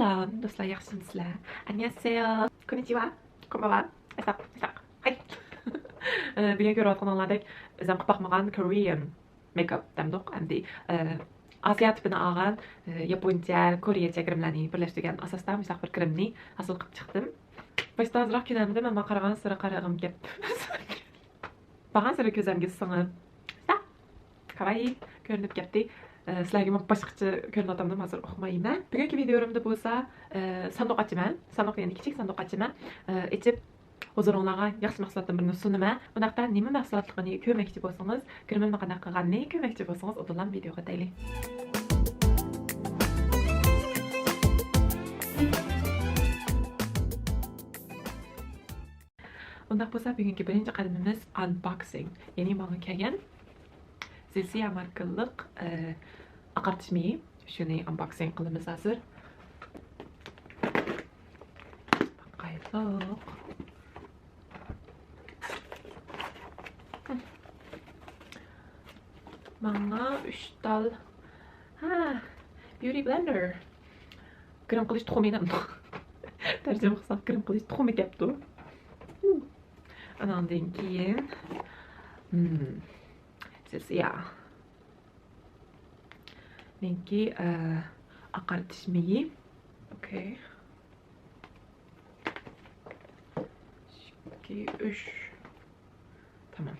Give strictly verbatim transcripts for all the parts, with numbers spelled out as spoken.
سالام دوستلار، ياخشىمۇسىلەر؟ ئاننياسېيو، كوننىچىۋا، كومباۋا، ئەسساق، ئەسساق. ھاي. ئە، بۈگۈن كۆرۈۋاتقىنىڭلاردەك ئۆزۈم قىلىپ باقمىغان كورېيەن مېيكاپ دەمدۇق، ئەمدى، ئە، ئاسىيا تىپىنى ئالغان، ئە، ياپونچە، كورېيەچە گىرىملەرنى بىرلەشتۈرگەن ئاساستا مۇشۇنداق بىر گىرىمنى ھاسىل قىلىپ چىقتىم. باشتا ئازراق كۆنەلمىدىم، ئەمما قارىغانسېرى قارىغۇم كەپ. بارغانسېرى كۆزۈمگە سىڭىپ، كاۋايى كۆرۈنۈپ كەتتى. ئە، سىلەرگىمۇ باشقىچە كۆرۈنۈۋاتامدىم، ھازىر ئۇقمايمەن. بۈگۈنكى ۋىدىيولىرىمدا بولسا، ئە، ساندۇق ئاچىمەن. ساندۇق، يەنى كىچىك ساندۇق ئاچىمەن. ئە، ئېچىپ، ھۇزۇرۇڭلارغا ياخشى مەھسۇلاتتىن بىرنى سۇنىمەن. بۇنداقتا نېمە مەھسۇلاتلىقىنى كۆرمەكچى بولسىڭىز، گىرىمىمنى قانداق قىلغاننى كۆرمەكچى بولسىڭىز، ئۇدۇللا ۋىدىيوغا ئۆتەيلى. ئۇنداق بولسا، بۈگۈنكى بىرىنچى قەدىمىمىز ئانبوكسىنگ. يەنى ماڭا كەلگەن زىلسىيا ماركىلىق، ئە، ئاقارتىش مېيى. شۇنى ئانبوكسىنگ قىلىمىز ھازىر. باقايلۇق. ماڭا ئۈچ تال. ھە، بيۇتى بلەندېر. گىرىم قىلىش تۇخۇمى دەمدۇ. تەرجىمە قىلساق، گىرىم قىلىش تۇخۇمى كەپتۇ. ئاناندىن كېيىن، مم، سىز، يا. نىڭكى، ئە، ئاقارتىش مېيى. ئوكەي. ئىككى، ئۈچ. تامام.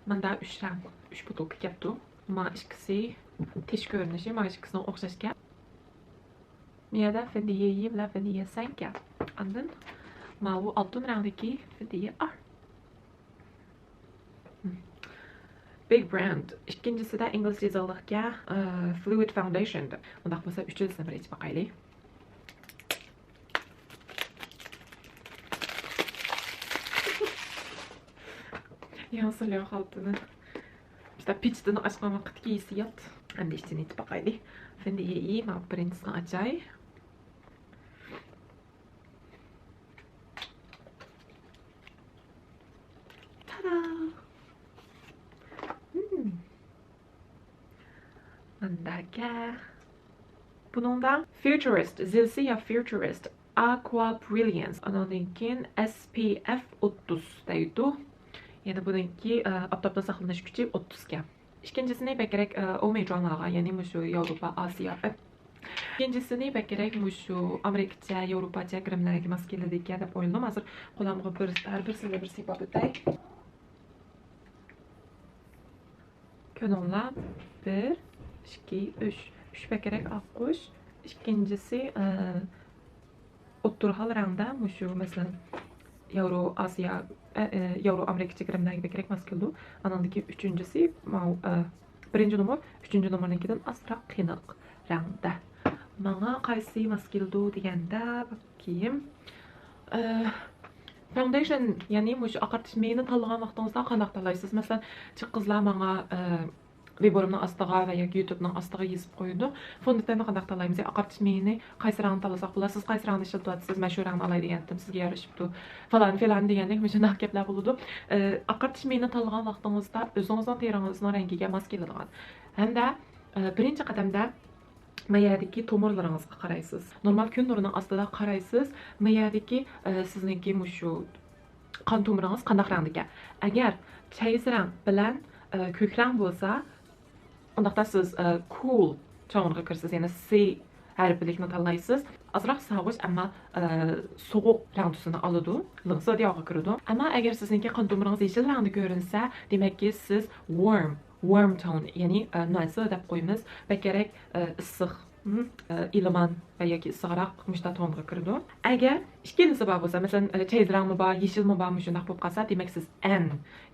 ماندا ئۈچ رەڭ، ئۈچ بوتۇلكا كەپتۇ. ما ئىككىسى تىش كۆرۈنۈشى، ما ئىككىسىنىڭ ئوخشاشكەن. مۇ يەردە فېندىيې يى بىلەن فېندىيې سەن كەن. ئاندىن ماۋۇ ئالتۇن رەڭدىكى فېندىيې ئار. بىگ براند. ئىككىنچىسىدە ئىنگلىزچە يېزىقلىقكەن، ئە، فلۇئىد فاوندېيشن دەپ. ئۇنداق بولسا، ئۈچىنچىسىنى بىر ئېچىپ باقايلى. ياڭ سولياڭ خالتىنى. شۇنداق پېچىتىنى ئاچقان ۋاقىتتىكى ھېسسىيات. ئەمدى ئىچىنى ئېتىپ باقايلى. فېندىيې يى، ماۋۇ بىرىنچىسىنى ئاچاي. تادا! مم. مانداكەن. بۇنىڭدا فيۇتۇرىست، زىلسىيا فيۇتۇرىست، ئاكۋا برىليانس، ئانىڭدىن كېيىن ئەس پى ئەف ئوتتۇز دەيدۇ. يەنە بۇنىڭكى، ئە، ئاپتاپتىن ساقلىنىش كۈچى ئوتتۇزكەن. ئىككىنچىسىنى بەكرەك، ئە، ئومېيجۇانلارغا، يەنى مۇشۇ ياۋروپا، ئاسىيا، ئىككىنچىسىنى بەكرەك مۇشۇ ئامېرىكىچە، ياۋروپاچە گىرىملەرگە ماس كېلىدىكەن دەپ ئويلىدىم. ھازىر قولامغا بىر، ھەر بىرسىنى بىر سىيپاپ ئۆتەي. كۆرۈڭلار، بىر، ئىككى، ئۈچ. ئۈچ بەكرەك ئاققۇچ. ئىككىنچىسى، ئە، ئوتتۇرا ھال رەڭدە، مۇشۇ، مەسىلەن، ياۋرو ئاسىيا، ئە، ئە، ياۋرو ئامېرىكىچە گىرىملەرگە بەكرەك ماس كېلىدۇ. ئانىڭدىن كېيىن ئۈچىنچىسى، ماۋۇ، ئە، بىرىنچى نومۇر، ئۈچىنچى نومۇرنىڭكىدىن ئازراق قېنىق رەڭدە. ماڭا قايسى ماس كېلىدۇ دېگەندە، بەلكىم، ئە، فاوندېيشن، يەنى مۇشۇ ئاقارتىش مېيىنى تاللىغان ۋاقتىڭىزدا قانداق تاللايسىز؟ مەسىلەن، جىق قىزلار ماڭا، ئە، ۋىبورۇمنىڭ ئاستىغا ۋە ياكى يۇتۇبنىڭ ئاستىغا يېزىپ قويىدۇ. فوندېتېننى قانداق تاللايمىز؟ يا ئاقارتىش مېيىنى قايسى رەڭنى تاللىساق بولار؟ سىز قايسى رەڭنى ئىشلىتىۋاتىسىز؟ مەن شۇ رەڭنى ئالاي دېگەنتىم، سىزگە يارىشىپتۇ. فالان، فىلان دېگەندەك مۇشۇنداق گەپلەر بولىدۇ. ئە، ئاقارتىش مېيىنى تاللىغان ۋاقتىڭىزدا ئۆزىڭىزنىڭ تېرىڭىزنىڭ رەڭگىگە ماس كېلىدىغان. ھەمدە، ئە، بىرىنچى قەدەمدە ما يەردىكى تومۇرلىرىڭىزغا قارايسىز. نورمال كۈن نۇرىنىڭ ئاستىدا قارايسىز. ما يەردىكى، ئە، سىزنىڭكى مۇشۇ قان تومۇرىڭىز قانداق رەڭدىكەن؟ ئەگەر چەيزە رەڭ بىلەن، ئە، كۆك رەڭ بولسا، ئۇنداقتا سىز، ئە، كول تونغا كىرىسىز، يەنى سى ھەرپلىكنى تاللايسىز. ئازراق ساغۇش، ئەمما، ئە، سوغۇق رەڭ تۈسىنى ئالىدۇ، لىڭسىدىياغا كىرىدۇ. ئەمما ئەگەر سىزنىڭكى قان تومۇرىڭىز يېشىل رەڭدە كۆرۈنسە، دېمەككى سىز ۋورم، ۋورم تون، يەنى، ئە، نۇەنسى دەپ قويىمىز، بەكرەك، ئە، ئىسسىق، ھىم، ئە، ئىلمان ۋە ياكى ئىسسىقراق مۇشۇنداق تونغا كىرىدۇ. ئەگەر ئىككىلىسى بار بولسا، مەسىلەن، ئە، چەيزە رەڭمۇ بار، يېشىلمۇ بار، مۇشۇنداق بولۇپ قالسا، دېمەك سىز ئەن،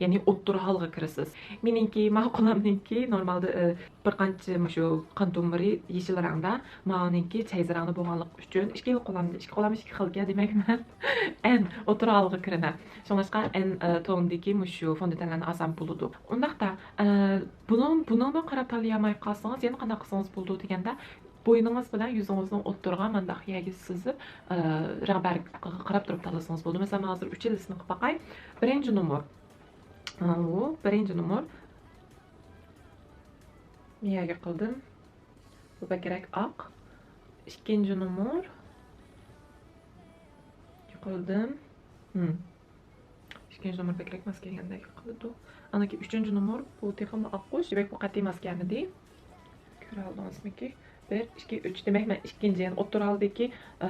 يەنى ئوتتۇرا ھالغا كىرىسىز. مېنىڭكى، ماقۇلامنىڭكى نورمالدا، ئە، بىر قانچە مۇشۇ قان تومۇرى يېشىل رەڭدە، ماۋۇنىڭكى چەيزە رەڭدە بولغانلىقى ئۈچۈن ئىككى قولامدا، ئىككى قولام ئىككى خىلكەن، دېمەك مەن ئەن ئوتتۇرا ھالغا كىرىمەن. شۇڭلاشقا ئەن، ئە، تونىدىكى مۇشۇ فوندېتەنلەرنى ئالسام بولىدۇ. ئۇنداقتا، ئە، بۇنىڭ، بۇنىڭدىن قاراپ تاللىيالماي قالسىڭىز، يەنە قانداق قىلسىڭىز بولىدۇ دېگەندە، بوينىڭىز بىلەن يۈزىڭىزنىڭ ئوتتۇرىغا مانداق يەرگە سىزىپ، ئە، رەڭبەرلىكىگە قاراپ تۇرۇپ تاللىسىڭىز بولىدۇ. مەسىلەن، مەن ھازىر ئۈچىلىسىنى قىلىپ باقاي. بىرىنچى نومۇر. ئاۋۇ بىرىنچى نومۇر. مىيەگە قىلدىم. بۇ بەكرەك ئاق. ئىككىنچى نومۇر. يۇقىرىدىن. ھىم. ئىككىنچى نومۇر بەكرەك ماس كەلگەندەك قىلىدۇ. ئاندىن كېيىن ئۈچىنچى نومۇر، بۇ تېخىمۇ ئاققۇچ، دېمەك بۇ قەتئىي ماس كەلمىدى. كۆرەلدىڭىزمىكى؟ بىر، ئىككى، ئۈچ. دېمەك مەن ئىككىنچى، يەنى ئوتتۇرا ھالدىكى، ئە،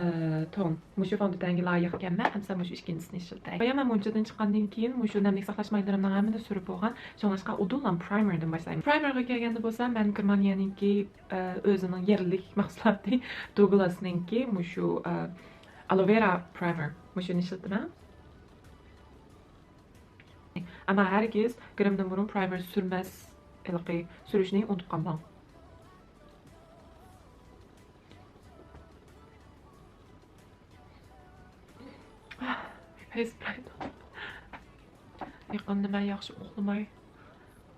تون. مۇشۇ فوندىتەنگە لايىق ئىكەنمەن، ئەمسە مۇشۇ ئىككىنچىسىنى ئىشلىتەي. بايا مەن مۇنچىدىن چىققاندىن كېيىن مۇشۇ نەملىك ساقلاش مايلىرىمنىڭ ھەممىنى سۈرۈپ بولغان. شۇڭلاشقا ئۇدۇللا پرايمېردىن باشلايمەن. پرايمېرغا كەلگەندە بولسا مەن گېرمانىيەنىڭكى، ئە، ئۆزىنىڭ يەرلىك مەھسۇلاتى دوگلاسنىڭكى مۇشۇ، ئە، ئالوۋېرا پرايمېر. مۇشۇنى ئىشلىتىمەن. ئەمما ھەرگىز گىرىمدىن بۇرۇن پرايمېر سۈرمەس، ھېلىقى سۈرۈشنى ئۇنتۇپ قالماڭ. يېقىندا مەن ياخشى ئۇخلىماي،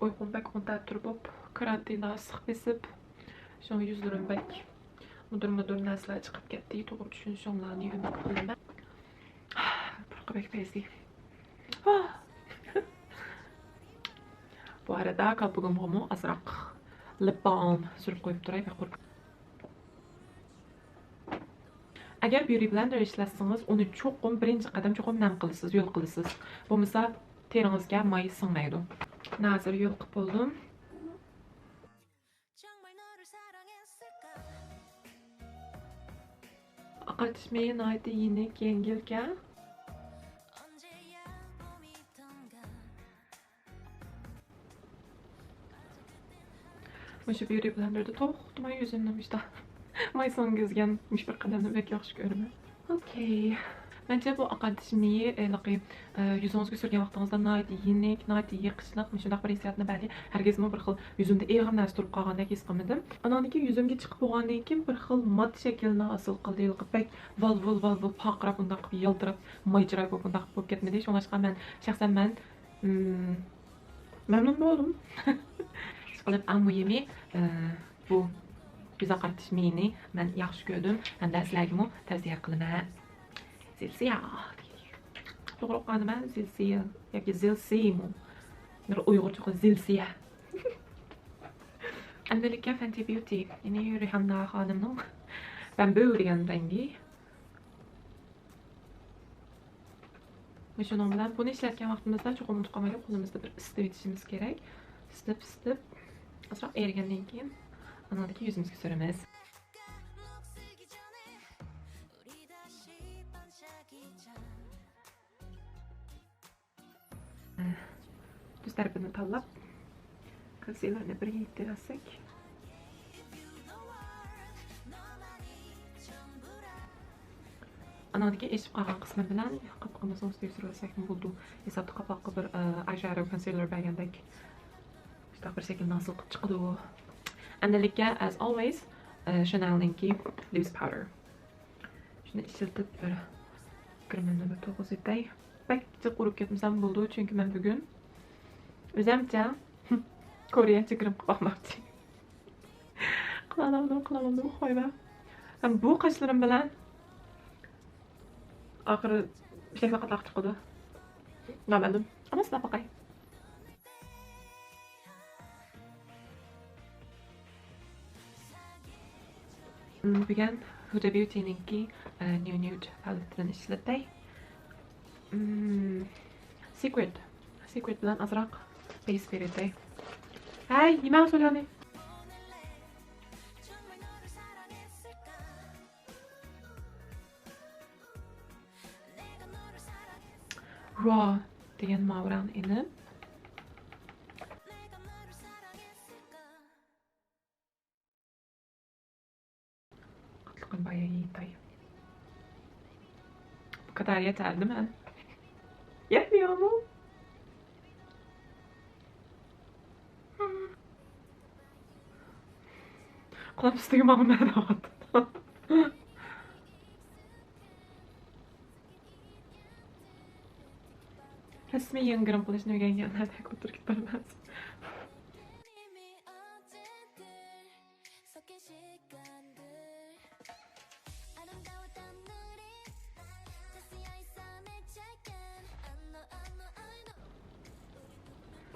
ئۇيقۇم بەك ئونتەتۈر بولۇپ، كارانتىندا ئىسسىق بېسىپ، شۇڭا يۈزلىرىم بەك مۇدۇر-مۇدۇر نەرسىلەر چىقىپ كەتتى. توغرا چۈشىنىشىڭلارنى ئۈمىد قىلىمەن. پۇرىقى بەك پەيزى. بۇ ئارىدا كالپۇكۇمغىمۇ ئازراق لىپ بالم سۈرۈپ قويۇپ تۇراي، بەك قۇرۇق. ئەگەر بيۇتى بلەندېر ئىشلەتسىڭىز، ئۇنى چوقۇم بىرىنچى قەدەم چوقۇم نەم قىلىسىز، ھۆل قىلىسىز. بولمىسا تېرىڭىزگە ماي سىڭمەيدۇ. مانا ھازىر ھۆل قىلىپ بولدۇم. ئاقارتىش مېيى ناھايىتى يېنىك، يەڭگىلكەن. مۇشۇ بيۇتى بلەندېردا توختىماي يۈزۈمنى مۇشتا ماي سىڭگۈزگەن مۇشۇ بىر قەدەمنى بەك ياخشى كۆرىمەن. ئوكەي. مەنچە بۇ ئاقارتىش مېيى، ھېلىقى، ئە، يۈزىڭىزگە سۈرگەن ۋاقتىڭىزدا ناھايىتى يېنىك، ناھايىتى يېقىشلىق، مۇشۇنداق بىر ھېسسىياتنى بەردى. ھەرگىزمۇ بىر خىل يۈزۈمدە ئېغىر نەرسە تۇرۇپ قالغاندەك ھېس قىلمىدىم. ئانان كېيىن يۈزۈمگە چىقىپ بولغاندىن كېيىن بىر خىل مات شەكىلنى ھاسىل قىلدى. ھېلىقى بەك ۋال-ۋۇل، ۋال-ۋۇل پارقىراپ، ئۇنداق قىلىپ يالتىراپ، ماي چىراي بولۇپ ئۇنداق بولۇپ كەتمىدى. شۇڭلاشقا مەن، شەخسەن مەن، مم، مەمنۇن بولدۇم. ئىشقىلىپ، ئەڭ مۇھىمى، ئە، بۇ يۈز ئاقارتىش مېيىنى مەن ياخشى كۆردۈم ھەمدە سىلەرگىمۇ تەۋسىيە قىلىمەن. زىلسىيا. توغرا ئوقۇغانمۇ زىلسىيا ياكى زىلسىيمۇ؟ بىر ئۇيغۇرچە زىلسىيە. ئەمدىلىككە فەنتى بيۇتى، يەنى رىھاننا خانىمنىڭ بەمبۇ دېگەن رەڭگى. مۇشۇنىڭ بىلەن بۇنى ئىشلەتكەن ۋاقتىمىزدا چوقۇم ئۇنتۇپ قالمايلى، قولىمىزدا بىر ئىسسىتىۋېتىشىمىز كېرەك. ئىسسىتىپ، ئىسسىتىپ، ئازراق ئېرىگەندىن كېيىن ئانىڭدىن كېيىن يۈزىمىزگە سۈرىمىز. تۈز تەرىپىنى تاللاپ، كونسىلېرنى بىرگە يېتىۋەتسەك. ئانىڭدىكى ئېشىپ قالغان قىسمى بىلەن قاپىقىمىزنىڭ ئۈستىگە سۈرۈۋەتسەكمۇ بولىدۇ. ھېسابتا قاپاققا بىر، ئايشادو كونسىلېر بەرگەندەك شۇنداق بىر شەكىلنى ھاسىل قىلىپ چىقىدۇ. ئەمدىلىككە، ئەز ئالۋەيس، شانېلنىڭكى لوز پاۋدېر. شۇنى ئىشلىتىپ بىر گىرىمىمنى بىر تۇرغۇزۇۋېتەي. بەك جىق ئۇرۇپ كەتمىسەم بولىدۇ، چۈنكى مەن بۈگۈن ئۆزەمچە كورېيەچە گىرىم قىلىپ باقماقچى. قىلالامدۇ، قىلالامدۇ، قويما. ھەم بۇ قاشلىرىم بىلەن ئاخىرى شەكلى قاتاق چىقىدۇ. نامەلۇم. ئەمما سىناپ باقاي. بۈگۈن ھۇدا بيۇتىنىڭكى، ئە، نيۇ نيۇد پالېتتىدىن ئىشلىتەي. سىكرېت. سىكرېت بىلەن ئازراق بەيس بېرىتەي. ھەي، يېمەڭ سوليانى. را دېگەن ماۋۇ رەڭنى ئېلىپ، قاتلىقىنى بايا يېيىتاي. بۇ قەدەر يېتەردىمۇ؟ يەتمىيورمۇ؟ قۇلام ئۈستىگە ماڭىمەن دەۋاتىدۇ. رەسمىي يېڭى گىرىم قىلىشنى ئۆگەنگەنلەردەك ئولتۇرۇپ كېتىپتىمەن.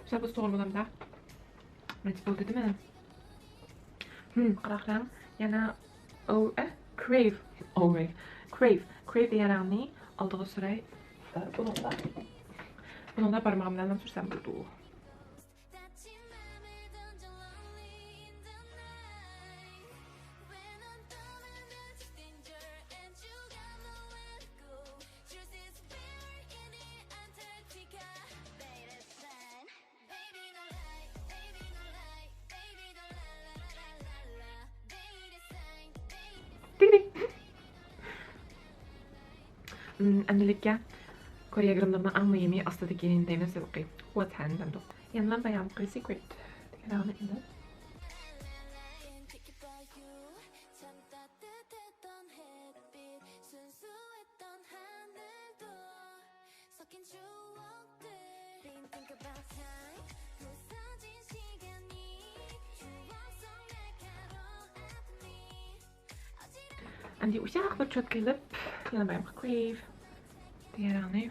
شۇ بۇ توغرا بولامدا؟ بىرىنچى بولدى دېمە. ھىم، قاراقراڭ. يەنە، ئو، ئە، Crave. Oh, Crave. Crave دېگەن رەڭنى ئالدىغا سۈرەي. بۇنىڭدا، بۇنىڭدا بارمىقىم بىلەن سۈرسەم بولىدۇ. ئەمدىلىككە كورېيە گىرىملىرىنىڭ ئەڭ مۇھىمى ئاستىدىكى نېمە دەيمىز، ھېلىقى ۋاتەن دەمدۇق. يەنىلا بايامقى سېكرېت دېگەن راۋاننى ئېلىپ. ئەمدى ئۇششاق بىر چوتكا ئېلىپ، يەنە بايامقى كرېيف دېگەن رەڭنى.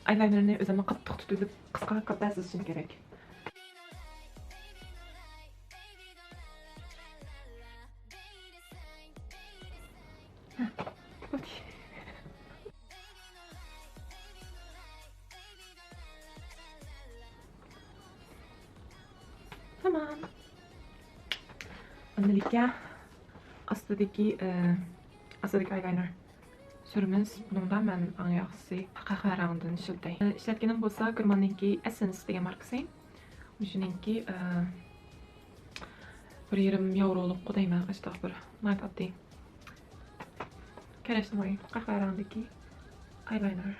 ئايلاينېرنى ئۆزۈمنى قاتتىق تۇتۇۋېلىپ، قىسقا قاپەس ئىزچىل كېرەك. تامام. ئەمدىلىككە ئاستىدىكى، ئە، ئاستىدىكى ئايلاينېر سۈرىمىز. بۇنىڭدا مەن ئەڭ ياخشىسى قەھۋە رەڭدىن ئىشلىتەي. ئىشلەتكىنىم بولسا گېرماننىڭكى ئەسسېنس دېگەن ماركىسى. مۇشۇنىڭكى، ئە، بىر يېرىم ياۋرولۇققۇ دەيمەن، ئاشتاق بىر ناھايىتى ئاددىي. كەرەشنىڭ قەھۋە رەڭدىكى ئايلاينېر.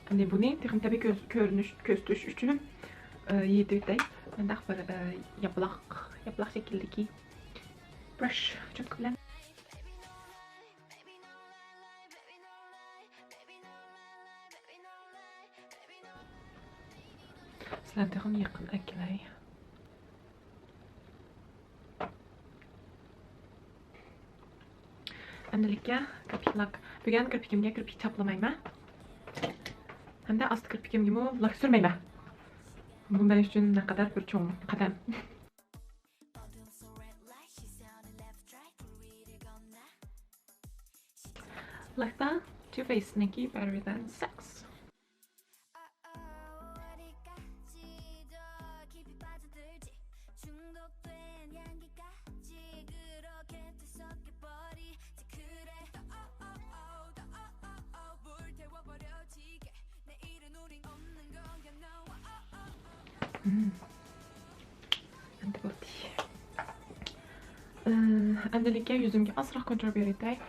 ئەمدى بۇنى تېخىمۇ تەبىئىي كۆز-، كۆرۈنۈش، كۆرسىتىش ئۈچۈن، ئە، يېتىۋېتەي. مۇنداق بىر، ئە، ياپىلاق، ياپىلاق شەكىلدىكى برۇش چوتكا بىلەن. سىلەرنى تېخىمۇ يېقىن ئەكېلەي. ئەمدىلىككە كىرپىك لاك. بۈگۈن كىرپىكىمگە كىرپىك چاپلىمايمەن. ھەمدە ئاستى كىرپىكىمگىمۇ لاك سۈرمەيمەن. بۇ مەن ئۈچۈن نەقەدەر بىر چوڭ قەدەم. لاكتا Too Facedنىڭكى Better Than Sex. 음. ئەمدى بولدى. ئى، ئەمدىلىككە يۈزۈمگە ئازراق كونتۇر بېرىۋېتەي.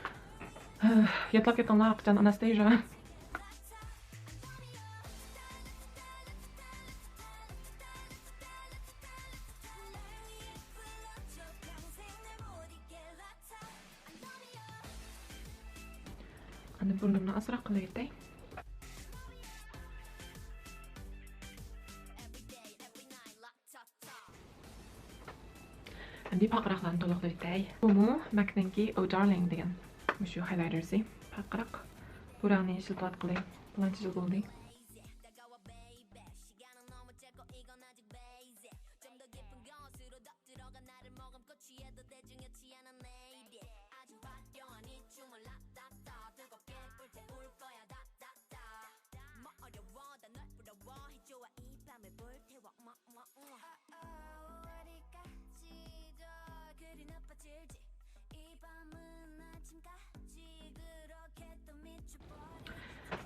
يادلاپ كېتىڭلار، قاچان ئاناستېيژا. ئەمدى بۇرنۇمنى ئازراق قىلىۋېتەي. ئەمدى پارقىراقلارنى تولۇقلاۋېتەي. بۇمۇ ماكنىڭكى Oh Darling دېگەن مۇشۇ ھايلايتېرسى. پارقىراق. بۇ رەڭنى ئىشلىتىۋاتقىلى بىر قانچە يىل بولدى.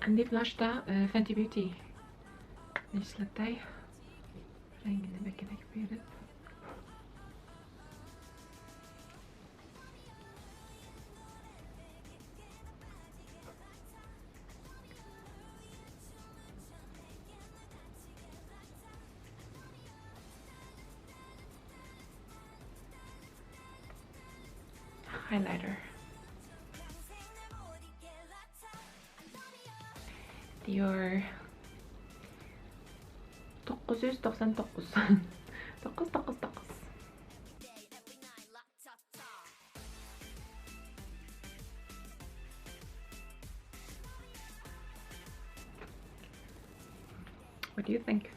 ئەمدى بلاشتا، ئى، Fenty Beauty نى ئىشلىتەي. رەڭگىنى بەكرەك بېرىپ. Highlighter. Dior. توققۇز يۈز توقسان توققۇز. توققۇز، توققۇز، توققۇز. What do you think?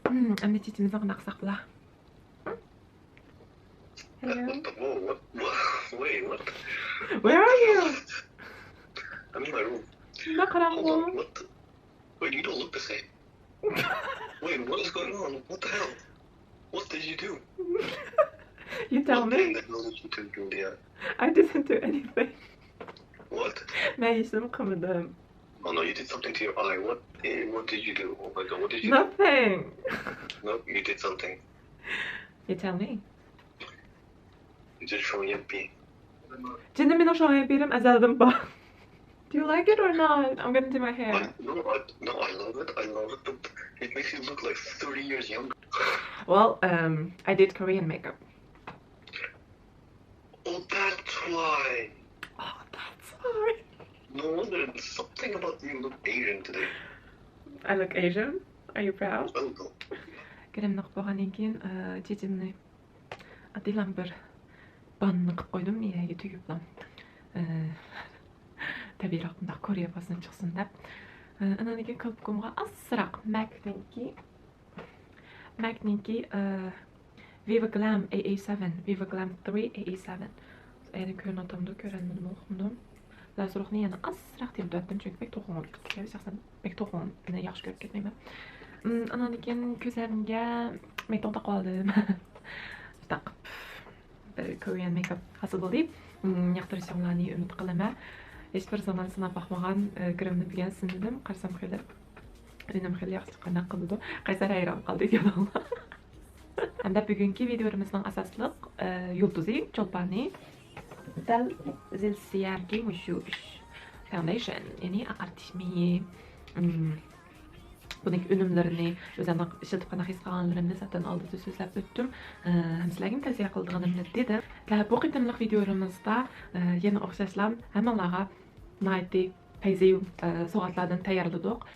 Hmm, ئەمدى چېچىمىزنى قانداق قىلساق بولا؟ Hello. What the, whoa, what, what, wait, what? Where are you? I'm in my room. شۇنداق قاراڭغۇ. Hold on, what the, wait, you don't look the same. Wait, what is going on? What the hell? What did you do? You tell me. What in the hell did you do, Julia? I didn't do anything. What? مەن ھېچنېمە قىلمىدىم. Oh no, you did something to your eye. What, eh, what did you do? Oh my god, what did you do? Nothing. No, you did something. You tell me. You did شوڭيەنپى. جېنىم، مېنىڭ شوڭيەنپىلىرىم ئەزەلدىن بار. Do you like it or not? I'm gonna do my hair. I, no, I, no, I love it. I love it, but it makes you look like thirty years younger. Well, um, I did Korean makeup. Oh, that's why. Oh, that's why. No wonder, something about you look Asian today. I look Asian? Are you proud? Oh, no. گىرىمنى قىلىپ بولغاندىن كېيىن، ئى، چېچىمنى ئاددىيلا بىر باننا قىلىپ قويدۇم، يەرگە تۈگۈپلا. ئى، تەبىئىيراق بۇنداق كورېيە فاسونى چىقسۇن دەپ. ئى، ئانان كېيىن كالپۇكۇمغا ئازراق ماكنىڭكى ماكنىڭكى، ئى، Viva Glam A A seven، Viva Glam three A A seven. ئەنە كۆرۈنۈۋاتامدۇ، كۆرەلمىدىمۇ، ئۇقمىدىم. لازېرنى يەنە ئازراق تېمىتىۋەتتىم، چۈنكى بەك توخۇڭ بولۇپ كېتىپتىكەن. شەخسەن بەك توخۇڭنى ياخشى كۆرۈپ كەتمەيمەن. ئىم، ئاناندىن كېيىن كۆزلەرگە مەيتوڭ تاقىۋالدىم. شۇنداق بىر كورېيەن مېيكاپ ھاسىل بولدى. ئىم، ياقتۇرۇشۇڭلارنى ئۈمىد قىلىمەن. ھېچبىر زامان سىناپ باقمىغان، ئە، گىرىمنى بۈگۈن سىنىدىم. قارىسام خېلى ئۈنۈم خېلى ياخشى، قانداق قىلىدۇ؟ قەيسەر ھەيران قالدى دېدىڭلار. ھەمدە بۈگۈنكى ۋىدىيولىرىمىزنىڭ ئاساسلىق، ئە، يۇلتۇزى، چولپانى دەل زىلسىيەمكى مۇشۇ ئۈچ فاوندېيشن، يەنى ئاقارتىش مېيى. ئىم، بۇنىڭ ئۈنۈملىرىنى، ئۆزۈمنىڭ ئىشلىتىپ قانداق ھېس قىلغانلىرىمنى زاتەن ئالدىدا سۆزلەپ ئۆتتۈم. ئە، ھەم سىلەرگىمۇ تەۋسىيە قىلىدىغىنىمنى دېدىم. بۇ قېتىملىق ۋىدىيولىرىمىزدا، ئە، يەنە ئوخشاشلا ھەممىڭلارغا ناھايىتى پەيزى، ئە، سوغاتلاردىن تەييارلىدۇق.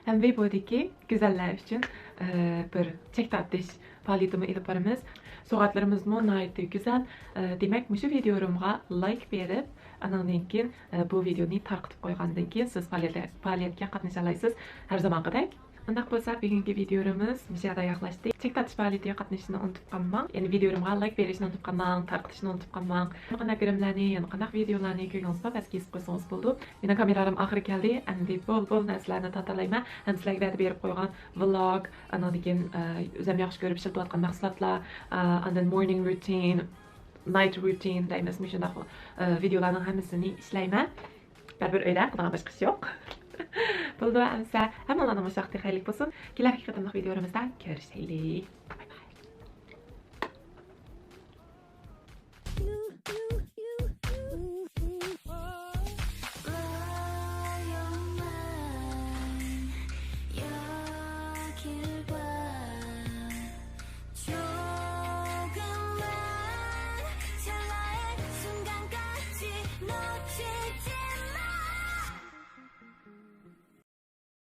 ھەم ۋېيبودىكى گۈزەللەر ئۈچۈن، ئە، بىر چەك تارتىش پائالىيىتىمۇ ئېلىپ بارىمىز. سوغاتلىرىمىزمۇ ناھايىتى گۈزەل. ئە، دېمەك، مۇشۇ ۋىدىيولىرىمغا لايك بېرىپ، ئانىڭدىن كېيىن، ئە، بۇ ۋىدىيونى تارقىتىپ قويغاندىن كېيىن سىز پائالىيەتلە-، پائالىيەتكە قاتنىشالايسىز. ھەر زامانقىدەك. ئۇنداق بولسا، بۈگۈنكى ۋىدىيولىرىمىز مۇشۇ يەردە ئاياغلاشتى. چەك تارتىش پائالىيىتىگە قاتنىشىشنى ئۇنتۇپ قالماڭ. يەنى ۋىدىيولىرىمغا لايك بېرىشنى ئۇنتۇپ قالماڭ، تارقىتىشنى ئۇنتۇپ قالماڭ. يەنە قانداق گىرىملەرنى، يەنە قانداق ۋىدىيولارنى كۆرگۈڭىز بار، پەسكە يېزىپ قويسىڭىز بولىدۇ. مېنىڭ كامېرالىرىم ئاخىرى كەلدى. ئەمدى بول، بول نەرسىلەرنى تارتالايمەن. ھەم سىلەرگە ۋەدە بېرىپ قويغان ۋلوگ، ئانىڭدىن كېيىن، ئە، ئۆزۈم ياخشى كۆرۈپ ئىشلىتىۋاتقان مەھسۇلاتلار، ئە، ئاندىن مورنىڭ روتىن، نايت روتىن دەيمىز، مۇشۇنداق، ئە، ۋىدىيولارنىڭ ھەممىسىنى ئىشلەيمەن. بەرىبىر ئۆيدە قىلىدىغان باشقا ئىش يوق. بولىدۇ، ئەمىسە ھەممىڭلارنىڭ مۇشۇ ۋاقتى خەيرلىك بولسۇن. كېلەركى قېتىملىق ۋىدىيولىرىمىزدا كۆرۈشەيلى. باي باي.